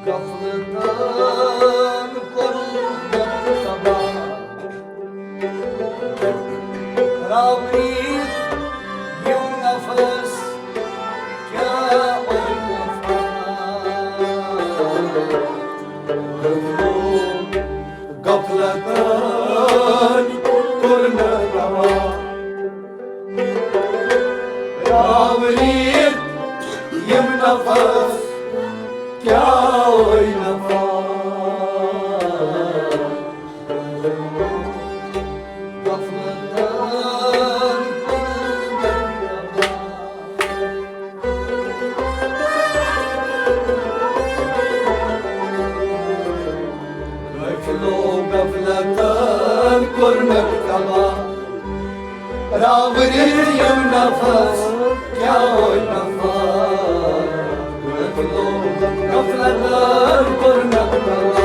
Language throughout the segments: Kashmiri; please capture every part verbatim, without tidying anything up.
غفلتن کوٚرمُت تباہ۔ راوریت یِم نفس کیٛاہ اوے وفا۔ غفلتن کوٚر مےٚ تباہ۔ راوریت یِم نفس کیٛاہ اوے نفا۔ غفلتن کوٚر مےٚ تباہ۔ غافلو غفلتن کوٚر مےٚ تباہ۔ راوریت یِم نفس کیٛاہ اوے نفا۔ غافلو غفلتن کوٚر مےٚ تباہ۔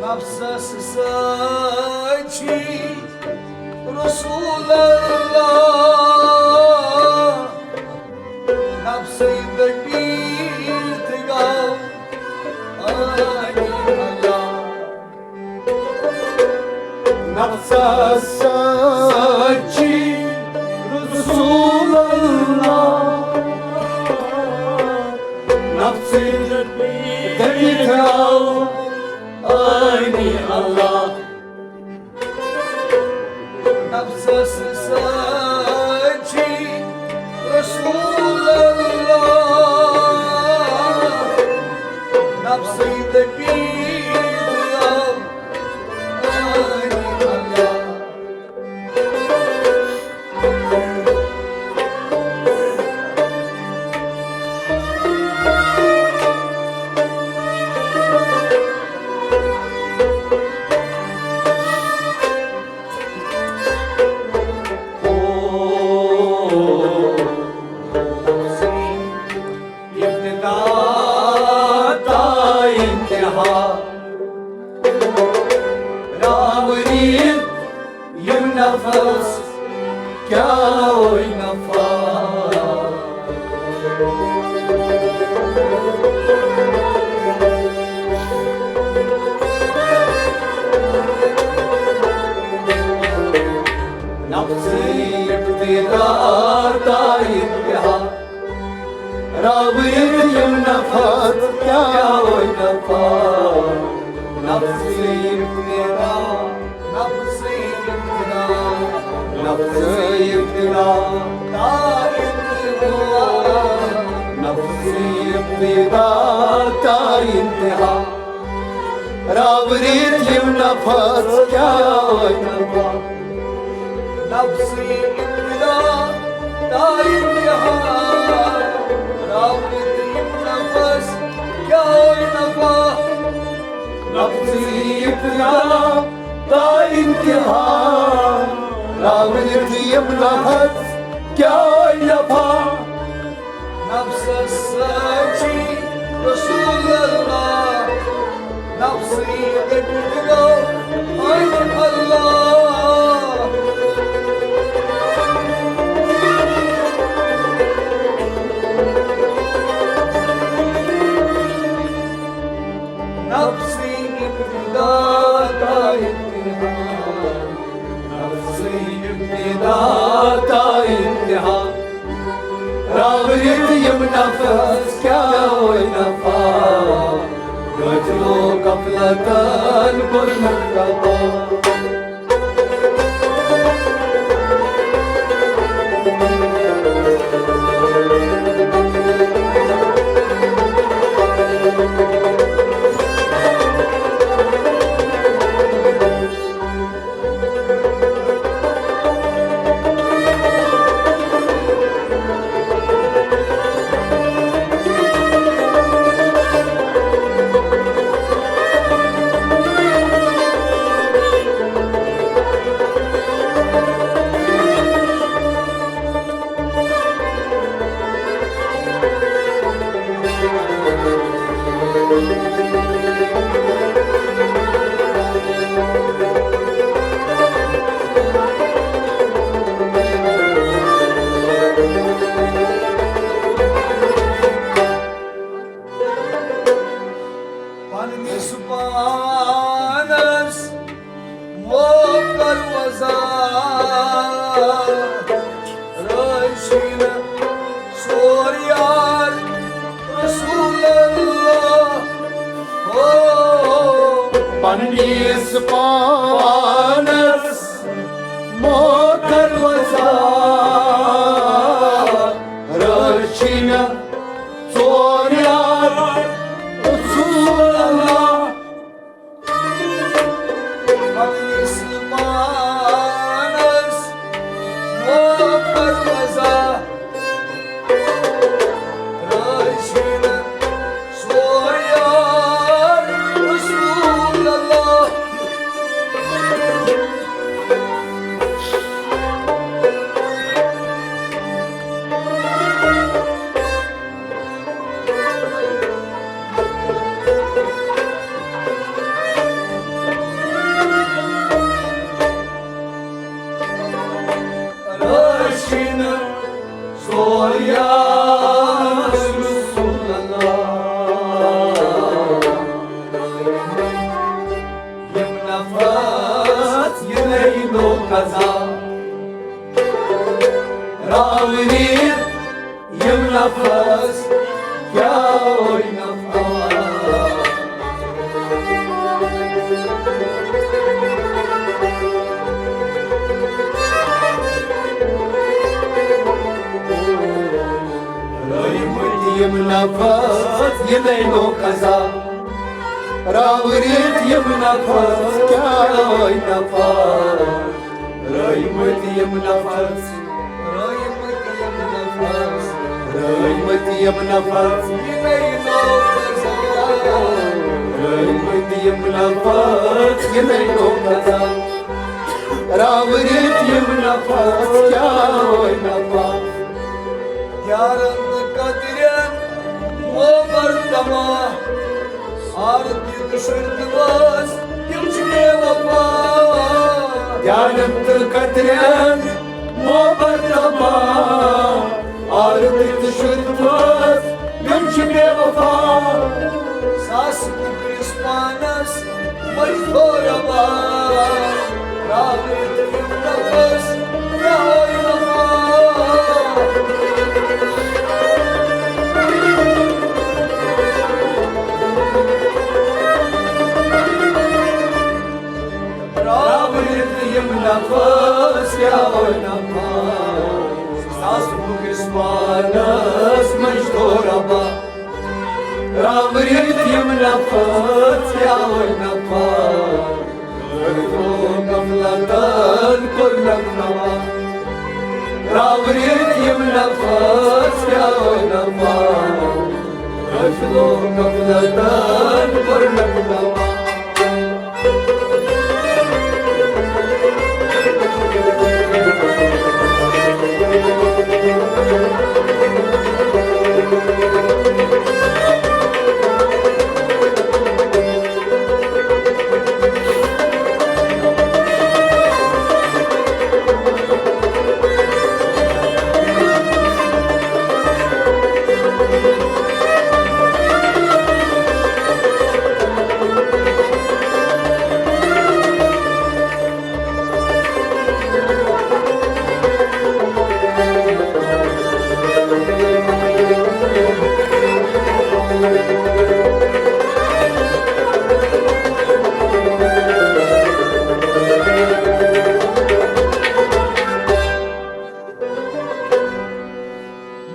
نفسس سۭتۍ چھُے رسول اللہ، نفسٕے دٔپِتھ گوٚو عٲنی اللہ۔ نفسس سۭتۍ چھُے رسول اللہ، نفسٕے دٔپِتھ گوٚو عٲنی اللہ۔ نفسس سۭتۍ چھُے رسول اللہ، نفسٕے دٔپِتھ گوٚو عٲنی اللہ۔ ابتدا تا انتہا۔ راوریت یِم نفس کیٛاہ اوے نفا۔ نفسٕے ابتدا تا انتہا۔ راوریت یِم نفس کیٛاہ اوے نفا۔ نفسٕے ابتدا، نفسٕے ابتدا، نفسٕے ابتدا تا انتہا۔ نفسٕے ابتدا تا انتہا۔ راوریت یِم نفس کیٛاہ اوے نفا۔ نفسٕے ابتدا تا انتہا۔ راوریت یِم نفس کیٛاہ اوے نفا۔ نفسٕے ابتدا تا انتہا۔ راوریت یِم نفس کیٛاہ اوے نفا۔ نفسس سۭتۍ چھُے رسول اللہ، نفسٕے دٔپِتھ گوٚو عٲنی اللہ۔ نفسٕے ابتدا تا انتہا۔ نفسٕے ابتدا تا انتہا۔ کٔرِتھ یِم نفس کیٛاہ وۄنۍ نفع، قٲتلو غفلتن کوٚر نفع۔ پننِس پانس موکل وضاحت رٲسِن سور یار رسول اللہ۔ ہو۔ پننِس پانس موکل وضاحت رٲسِن سور یار رسول اللہ۔ پننِس پانس موکل وضاحت رٲسِن سور یار رسول اللہ۔ رٲسِن سور یار رسول اللہ۔ یِم نفس یہِ نَے نوٚو قضا۔ راوٕنہِ یِم نفس کیٛاہ وۄنۍ نفع۔ رٲومٕتۍ یِم نفس یہِ نَے نوٚو قضا۔ راوٕنہِ یِم نفس کیٛاہ وۄنۍ نفع۔ رٲومٕتۍ یِم نفس، رٲومٕتۍ یِم نفس، رٲومٕتۍ یِم نفس، یہِ نَے نوٚو قضا۔ رٲومٕتۍ یِم نفس، یہِ نَے نوٚو قضا۔ راوٕنہِ یِم نفس، کیٛاہ وۄنۍ نفع۔ یارن قدرن موبر تما۔ آرتی تہٕ شُرۍ تہٕ بٲژ، تِم چھِ بے وفا۔ دیانت تہٕ قدرن موبر تما۔ آرتی تہٕ شُرۍ تہٕ بٲژ، تِم چھِ بے وفا۔ ساس تہٕ کُنِس پانس منٛز تھوڑا بار۔ راوٕنہِ یِم نفس کیٛاہ وۄنۍ نفع۔ ساس مُکِس پانس منٛز تھوڑا بار۔ راوٕنہِ یِم نفس کیٛاہ وۄنۍ نفع۔ غفلتن کوٚر نغمہ۔ راوٕنہِ یِم نفس کیٛاہ نغمہ۔ غفلو غفلتن کوٚر نغمہ۔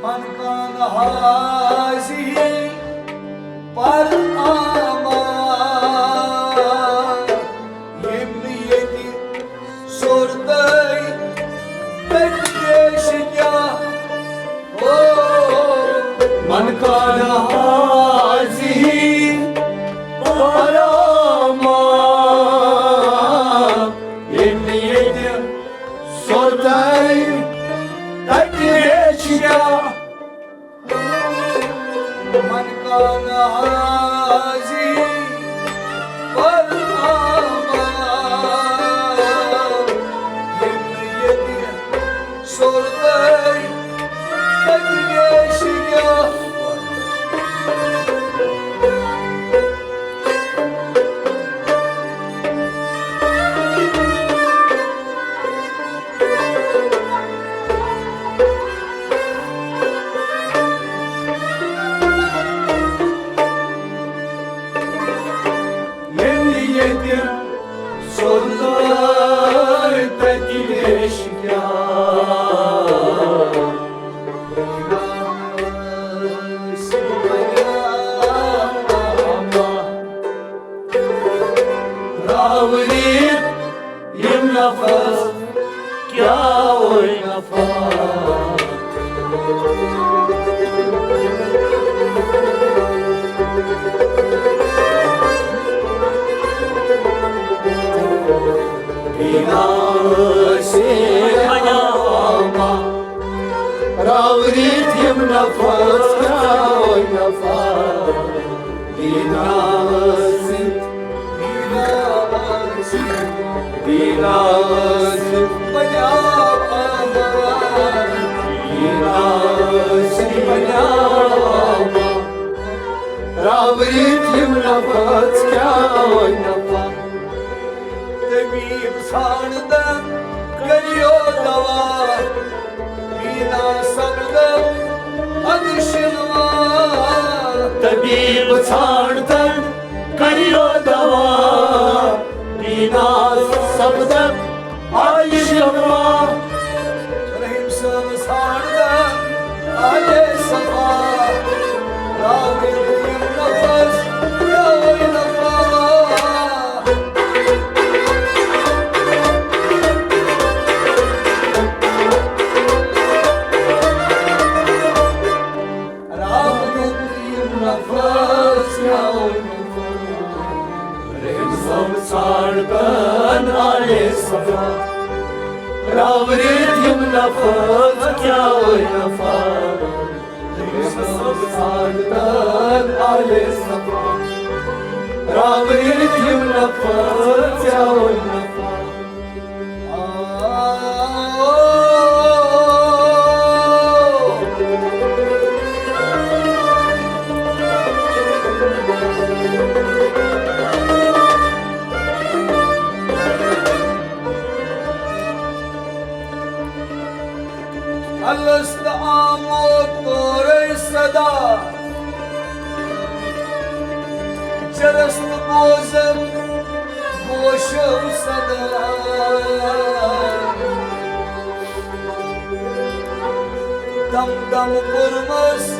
من کان هذه پرامہ، ییٚمۍ نہٕ ییٚتہِ سوٚرتَے تَتہِ پیش کیٛاہ؟ او، من کان هذه پرامہ، ییٚمۍ نہٕ ییٚتہِ سوٚرتَے تَتہِ پیش کیٛاہ؟ من کان هذه پرامہ، ییٚمۍ نہٕ ییٚتہِ سوٚرتَے تَتہِ پیش کیٛاہ؟ ییٚلہِ ییٚتہِ سوٚرتَے تَتہِ پیش کیٛاہ؟ راوریت یِم نفس کیٛاہ وٲے نفس۔ بینا ٲسِتھ بنیامہ۔ راوریت یِم نفس کیٛاہ وٲے نفس۔ بینا ٲسِتھ، بینا ٲسِتھ، بینا ٲسِتھ بنیامہ۔ بینا ٲسِتھ بنیامہ۔ راوریت یِم نفس کیٛاہ وٲے نفس۔ طبیب ژھانٛڈتن کٔرِو دوا، بینا سپدن اَدٕ شِنوا۔ طبیب ژھانٛڈتن کٔرِو دوا، بینا سپدن اَدٕ شِنوا۔ رحیم صٲب ژھانٛڈتن آلے صفا، راوِتھ یِم نفس، راوِتھ نفس۔ راوِتھ یِم نفس، راوِتھ نفس۔ رحم صٲب ژھانٛڈتن آلے صفا۔ راوریت یِم نفس کیٛاہ وٲے نفس۔ رحم صٲب ژھانٛڈتن آلے صفا۔ راوریت یِم نفس کیٛاہ وٲے نفس۔ الست آمو تورے صدا، جرست بوزم گوشم صدا۔ دم دم کوٚرمس